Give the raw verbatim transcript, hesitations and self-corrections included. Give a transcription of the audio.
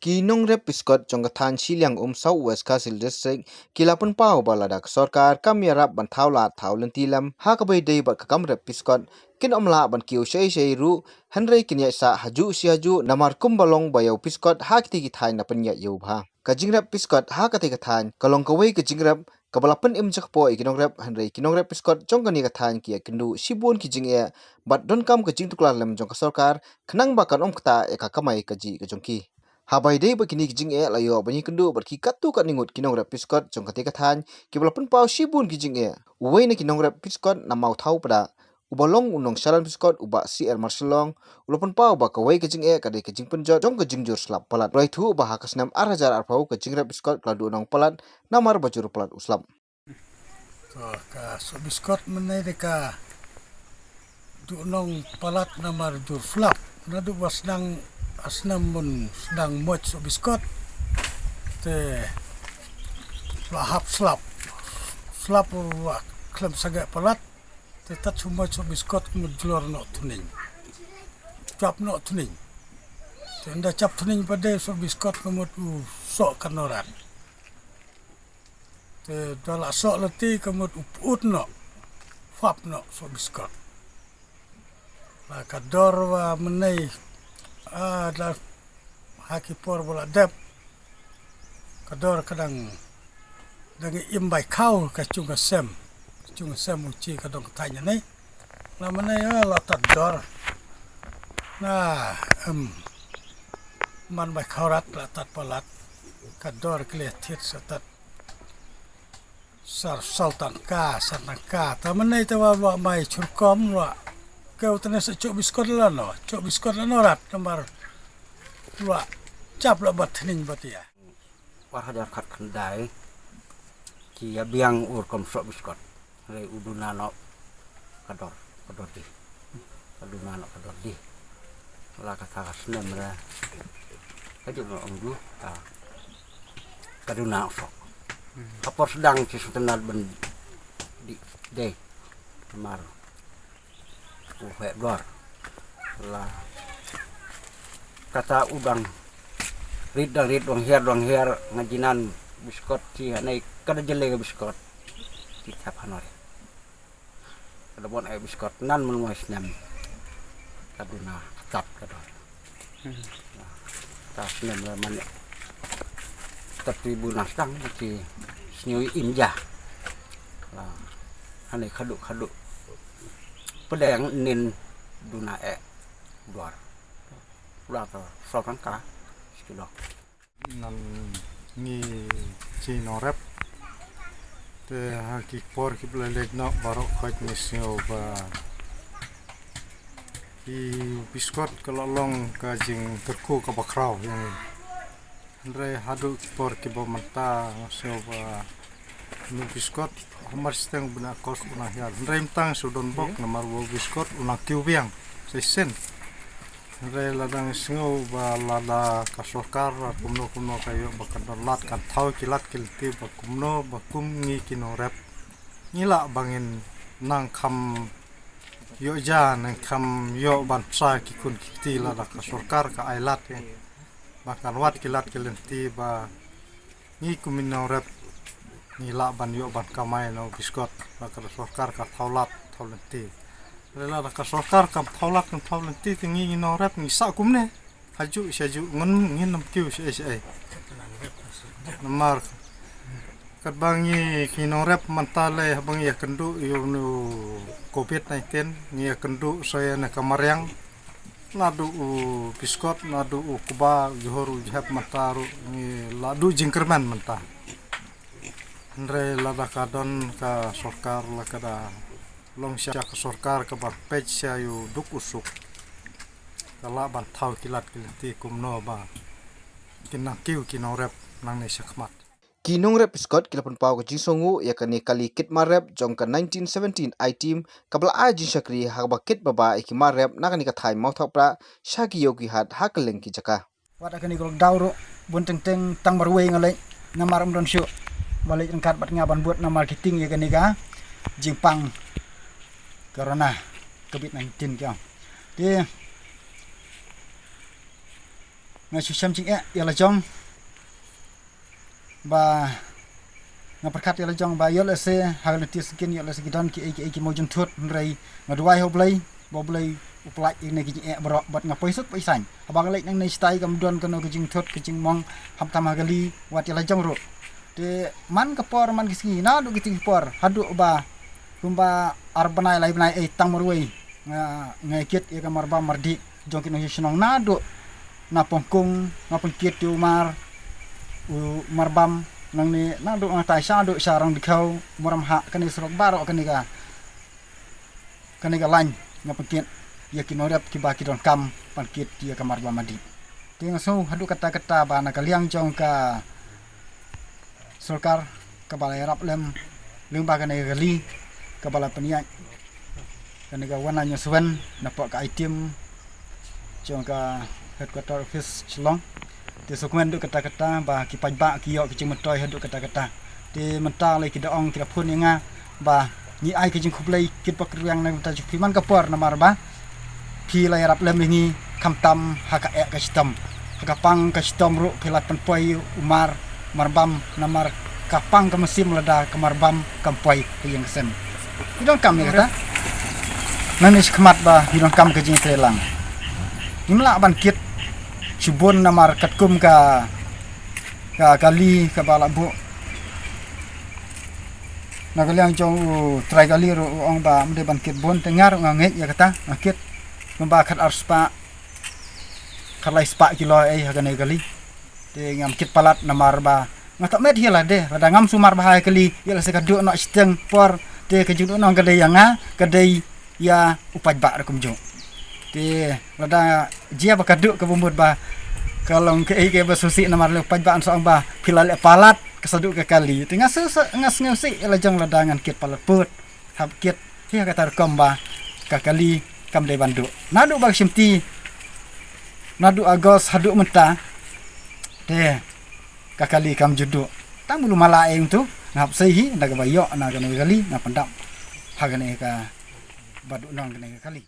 Ki nongrep biskot jong ka thaiñ Shiliang Um, South West Khasi Hills District, ki la pynpaw ba lada ka sorkar kam ïarap ban thaw lad thaw lynti lem ha kaba ïadei bad ka kam rep biskot, kin ym lah ban kiew shaei shaei ruh, hynrei kin ïaid sah hajuh shi hajuh, namar kumba long ba ïa u biskot ha kitei ki thaiñ la pynïaid ïa u bha. Ka jingrep biskot ha katei ka thaiñ ka long kawei ka jingrep kaba la pynim jakpoh ïa ki nongrep, hynrei ki nongrep biskot jong kane ka thaiñ ki ïakynduh shibun ki jingeh bad donkam ka jingtuklar lem jong ka sorkar, khnang ba kan ym ktah ïa ka kamai kajih ka jong ki. Haba ïadei bad kine ki jingeh, la ïoh ban ïakynduh bad ki katto katne ngut ki nongrep biskot jong katei ka thaiñ kiba la pynpaw shibun ki jingeh. Uwei na ki nongrep biskot na Mawthaw Pdeng, uba long u nongshalan biskot, u Bah C R Marshallong, u la pynpaw ba kawei ka jingeh ka dei ka jingpynjot jong ka jingjur slap palat. U la ïathuh ba ha ka snem ar hajar arphew ka jingrep biskot ka la duhnong palat namar ba jur palat u slap. To, ka soh biskot mynne te ka duhnong palat namar jur slap. Naduh ba sdang, ha snem bun sdang moit soh biskot, te la hap slap. Slap la khlem sangeh palat. Te tad shu moit soh biskot ka mut jlur noh thuneiñ. Chap noh thuneiñ. Te ynda chap thuneiñ pat de soh biskot ka mut u soh kan nang rat. Te da la soh lynti ka mut u put noh. Fap noh soh biskot. La ka dor ba mynne, ah, da ha ki por ba la dep, ka dor ka dang, dang im bai khaw ka chung ka sem. Ka chung ka sem u chi ka dong ka thaiñ ne. La mynne, ah, la tad dor. Na, em, man bai khaw rat la tad palat. Ka dor kle thied sa tad sar saw tangka, san tangka. Ta mynne te wa lua mai churkom lua. Keu tene sa chok biskot la no, chok biskot la no rat namar lua chap la bat thning bat ïa. Ar hajar khatkhyndai ki ïa biang ur kom soh biskot. Re u duna no ka dor, ka dor di. Ka duna no ka dor di. La kata ka snem re. Ka juk no ong du ka, ka duna ong sok. Ka por sdang ki sutnat ben di dei. Mar u heh dor. La kata u dang rit dang rit, dang hiar dang hiar, nga jinan biskot ki hanai ka da jele ka biskot. Ki thap hanoi. Ka da bon ai biskot nan mynwai snem. Ka duna ka tap ka dor. Ka snem la man. Tapi bu na sdang ki sngew im ja. La hanai khadu khadu. Pdeng nin duna eh dor. La ka saw tangka sekilo. Nang ngi chi nongrep. Te ha ki por ki ba la leit noh baroh khoit ngi sngew ba ki biskot ka la long ka jingkyrkhu kaba khraw ïa ngi. Hynrei haduh ki por ki ba mynta nga sngew ba u biskot hamar shiteng u bna kos u nang hiar. Hynrei mynta nga sngew don bok namar ba u biskot u nang kiew biang. Shisien. Hynrei lada nga sngew ba lada ka sorkar kumno kumno ka ïoh ba kan don lad kan thaw ki lad ki lynti ba kumno ba kum ngi ki nongrep. Ngi lah ba ngin nang kham ïoh ja nang kham ïoh ban psa ki khun ki kti lada ka sorkar ka ai lad ïa. Ba kan wad ki lad ki lynti ba ngi kum ki nongrep ngi lah ban ïoh ban kamai na u biskot ba ka sorkar ka thaw lad thaw lynti. Lada ka sorkar kam thaw lad kam thaw lynti te ngi ngi nongrep ngi sah kumne. Hajuh shajuh ngun ngin ym kiew shaei shaei. Namar katba ngi ki nongrep mynta lei haba ngi ïakynduh ïa une u covid nineteen ngi ïakynduh sa ïa na ka mariang. Naduh u biskot, naduh u kba, u jhur, u jhep mynta ruh ngi la duh jingkyrmen mynta. Hynrei lada ka don ka sorkar la ka da long sha ka sorkar kaba peit sha ïa u duk u suk. Ka lah ban thaw ki lad ki lynti kumno ba kin nang kiew ki nongrep nangne shakhmat. Ki nongrep biskot ki la pynpaw ka jingsngewnguh ïa kane ka kali kit mar rep jong ka nineteen seventeen I-Team kaba la ai jingshakri ha kaba kit babha ïa ki mar rep na kane ka thaiñ Mawthaw Pdeng sha ki ïew ki hat ha kylleng ki jaka. Wat ha kane ka lockdown ruh bun teng teng tang marwei nga leit namar ym don shuh ba leit ryngkat bad nga ban bud namar ki tieng ïa kane ka jingpang corona covid nineteen ki ong. Te Nga shu shem jingeh ïa la jong ba nga pyrkhat ïa la jong ba ïoh lehse ha ka lynti sngewsih ïoh lehse ki don kiei kiei ki mawjynthut, hynrei nga duwai ha U Blei ba U Blei u pyllait ïa kine ki jingeh baroh bad nga poi suk poi saiñ. Haba nga leit nangne shatai kam don kano ka jingthut ka jingmong, khamtam ha kali wat ïa la jong ruh. Te man ka por man ka sngi naduh kiti ki por haduh ba kumba ar bnai lai bnai ei tang marwei nga, nga kit ïa ka marbam mardih jong ki nongshong shnong naduh na Pongkung, nga pynkit ïa u mar, u marbam nangne naduh na tai shaduh sha Rangdkhaw, Maram ha kane surok baroh kane ka, kane ka lain nga pynkit ïa ki nongrep kiba ki donkam pynkit ïa ka marbam mardih. Te nga sngew haduh katta katta ba na ka liang jong ka sorkar kaba la ïarap lem lyngba kane ka kali kaba la pynïaid kane ka wan na New Seven na pok ka item jong ka headquarter office Shillong. Te sngewkmen haduh katta katta ba ki paidbah ki ïoh ki jingmyntoi haduh katta katta. Te mynta lei ki da ong ki da phone ïa nga ba ngi ai ka jingkhublei kit bok rwiang na ka bynta jong phi man ka por namar ba phi la ïarap lem ïa ngi khamtam ha ka eh ka shitom. Ha ka pang ka shitom ruh phi la pynpoi u mar, marbam namar ka pang ka mynsiem lada ka marbam kam poi ha ïing ka sem. Ngi donkam ïa kata. Nangne shakhmat ba ngi donkam ka jingtreilang. Ngim lah ban kit shibun namar katkum ka, ka kali kaba la buh na ka liang jong u trai kali ruh u ong ba ym dei ban kit bun, te nga ruh nga ngeit ïa kata, nga kit kumba khat ar spah khat lai spah kilo ei ha kane ka kali. Te ngam kit palat namar ba nga tah met hi lade, lada ngam sumar bha ha ka kali ïa lehse ka duh noh shiteng por, te ka jingduh nong ka dei ïa nga, ka dei ïa u paidbah ruh kumjuh. Te lada jia ba ka duh kaba mut ba ka long kaei kaei ba sngewsih namar lei u paidbah un sa ong ba phi la leh palat ka sa duh ka kali. Te nga sngewsih, nga sngewsih ïa la jong lada ngan kit palat put. Hap kit hi ha kata rukom ba ka kali kam dei ban duh. Naduh ba ka shimti naduh August haduh mynta te ka kali kam ju duh. Tang mulu mala eng tu nga hap sei hi na kaba ïoh na kane ka kali nga pyndap ha kane kaba duh nong kane ka kali.